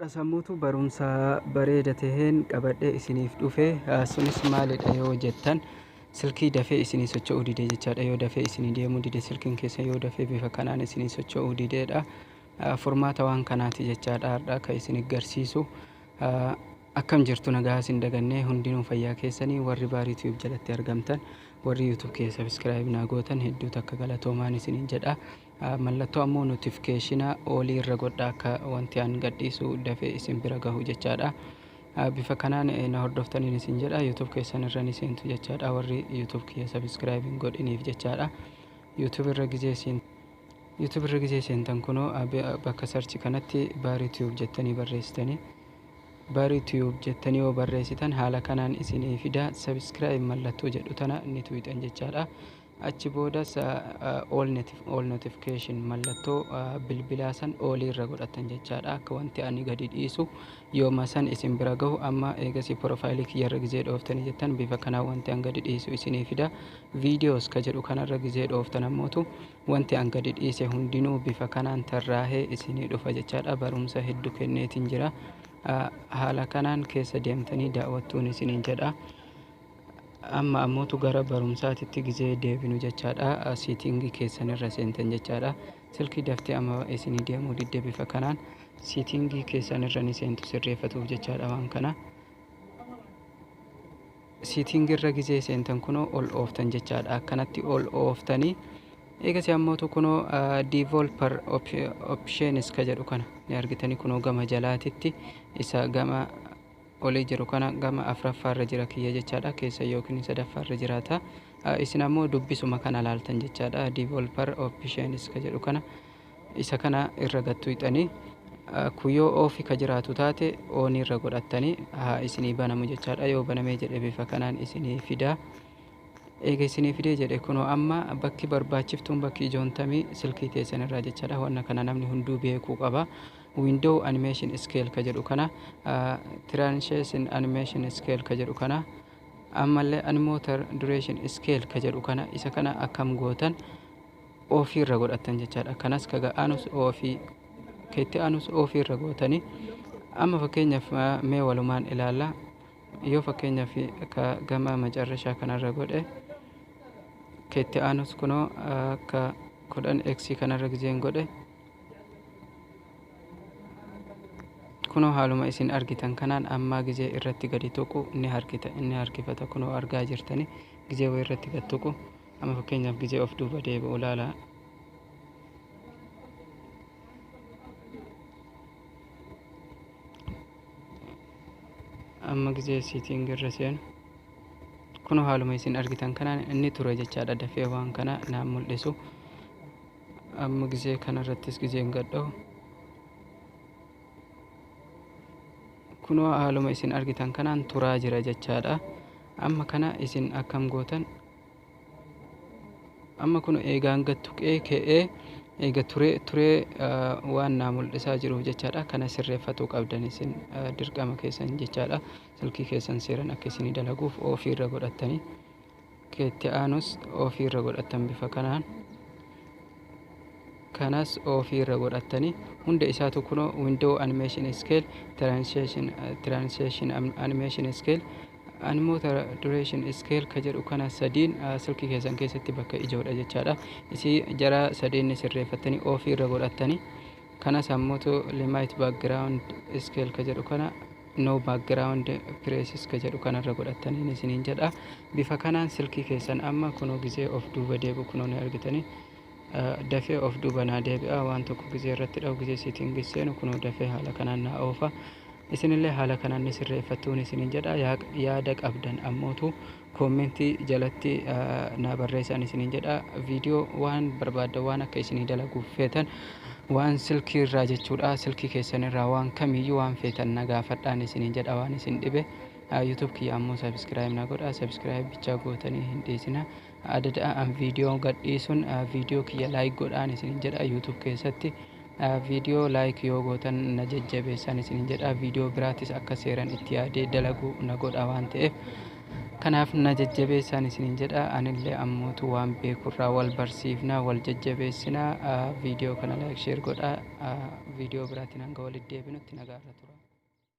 Sammuutu barumsa bareeda taheen qabadhee isiniif dhufe. Sunis maalidha yoo jettan, silkii dafee isinii socho'uu dide jechaadha. Yoo dafee isinii deemuu dide, silkiin keessa yoo dafee bifa kanaan isinii socho'uu dideedha. Furmaata waan kanaati jechaadha har'a kan isin agarsiisu. Akkam jirtu? Nagaa isin dagannee? Hundinuu fayyaa keessanii? Warri Baarii Tube jalatti argamtan, warri YouTube kee subscribe naa gootan, hedduu takka galatoomaan isiniin jedha. Mallattoo ammoo notification all irra godhaa, akka wanti an gadhiisu dafee isin bira gahu jechaadha. Bifa kanaan na hordoftaniin isin jedha. YouTube keessan irra ni seentu jechaadha, warri YouTube kiyya subscribe hin godhiniif jechaadha. YouTube irra gizee seentan, kunoo bakka search kanatti Baarii Tube jettanii barreessitanii, Baarii Tube jettanii yoo barreessitan, haala kanaan isinii fida. Subscribe mallattoo jedhu tana ni tuqxan jechaadha. Achi boodas all notification mallattoo bilbilaa san all irra godhatan jechaadha, akka wanti ani gadi dhiisu yooma san isin bira gahu. Amma eegasii profile kiyyarra gizee dhooftanii jettan, bifa kanaan wanti an gadi dhiisu isinii fida. Videos ka jedhu kanarra gizee dhooftan ammootu, wanti an gadi dhiise hundinuu bifa kanaan tarraahee isinii dhufa jechaadha. Barumsa hedduu kenneetiin jira. Haala kanaan keessa deemtanii daawwattuun isiniin jedha. Amma ammootu gara barumsaatitti gizee deebinu jechaadha, setting keessan irra seentan jechaadha. Silkii daftee amma isinii deemuu didde, bifa kanaan setting keessan irra ni seentu sirreeffatuuf jechaadha waan kana. Setting irra gizee seentan, kunoo ol ooftan jechaadha. Akkanatti ol ooftanii, eegasii ammootu kunoo developer options ka jedhu kana ni argitanii. Kunoo gama jalaatitti isa gama olii jiru kana, gama afuraffaarra jira kiyya jechaadha, keessa yookiin sadaffaarra jiraata. Isin ammoo dubbisuma kana laaltan jechaadha. Developer options ka jedhu kana, isa kana irra gattu hixanii, kuyyoo off ka jiraatu taate on irra godhattanii haa isinii banamu jechaadha. Yoo banamee jedhe, bifa kanaan isinii fidaa. Eega isinii fidee jedhe, kunoo amma bakki barbaachiftuun, bakki ijoontamii silkii teessan irraa jechaadha. Wanna kana namni hunduu beekuu qaba. Window animation scale ka jedhu kana, transition animation scale ka jedhu kana, ammallee animator duration scale ka jedhu kana, isa kana akkam gootan? Off irra godhattan jechaadha. Kanas ka ga'anus off, keetti aanus off irra gootanii. Amma fakkeenyaaf mee walumaan ilaalla. Yoo fakkeenyaaf ka gama macarrashaa kanarra godhe, keetti aanus kunoo ka 10 x kanarra gizeen godhe, kunoo haaluma isin argitan kanaan ammaa gizee irratti gadi tuqu ni harkita, inni harkifata. Kunoo argaa jirtani, gizee wayii irratti gad tuqu. Amma fakkeenyaaf gizee of duuba deebi'u ilaala. Amma gizee setting irra seenu, kunoo haaluma isin argitan kanaan inni ture jechaadha, dafee waan kana naan mul'isu. Amma gizee kanarrattis gizeen gadha'u, kunoo haaluma isin argitan kanaan turaa jira jechaadha. Amma kana isin akkam gootan? Amma kun eegaan gad tuqee ka'ee, eega turee turee waan naa mul'isaa jiruuf jechaadha. Kana sirreeffatuu qabdan isin dirqama keessan jechaadha. Silkii keessan seeran akka isinii dalaguuf off irra godhattanii, keetti aanus off irra godhattan, bifa kanaan kanas off irra godhattanii, hunda isaatu kunoo window animation scale, transition animation scale, animator duration scale ka jedhu kana sadiin silkii keessan keessatti bakka ijoodha jechaadha. Isii jara sadeen ni sirreeffattanii off irra godhattanii. Kanas ammoo limit background scale ka jedhu kana, no background presses ka jedhu kanarra godhattanii isiniin jedha. Bifa kanaan silkii keessan amma kunoo gizee of duuba deebi'u, kunoo ni argitanii, dafee of duuba naa deebi'a. Waan tokko gizee irratti dha'u, gizee setting seenu, kunoo dafee haala kanaan naa oofa. Isinillee haala kanaan ni sirreeffattuun isiniin jedha. Yaada qabdan ammootu comment jalatti naa barreessan isiniin jedha. Viidiyoo waan barbaaddan, waan akka isinii dalaguuf feetan, waan silkii irraa jechuudha, silkii keessan irraa waan kamiyyuu waan feetan na gaafadhaan isiniin jedha, waan isin dhibe. YouTube kiyya ammoo subscribe na godha. Subscribe bichaa gootanii hin dhiisina. Adada an viidiyoo gadhiisuun viidiyoo kiyya like godhaan isiniin jedha. YouTube keessatti viidiyoo like yoo gootan na jajjabeessan isiniin jedha. Viidiyoo biraatis akka seeran itti yaadee dalaguu na godha waan ta'eef. Kanaaf na jajjabeessaan isiniin jedha. Anillee ammootu waan beekurraa wal barsiifnaa, wal jajjabeessinaa. Viidiyoo kana like, share godhaa. Viidiyoo biraatiin hanga walitti deebinutti nagaarra tura.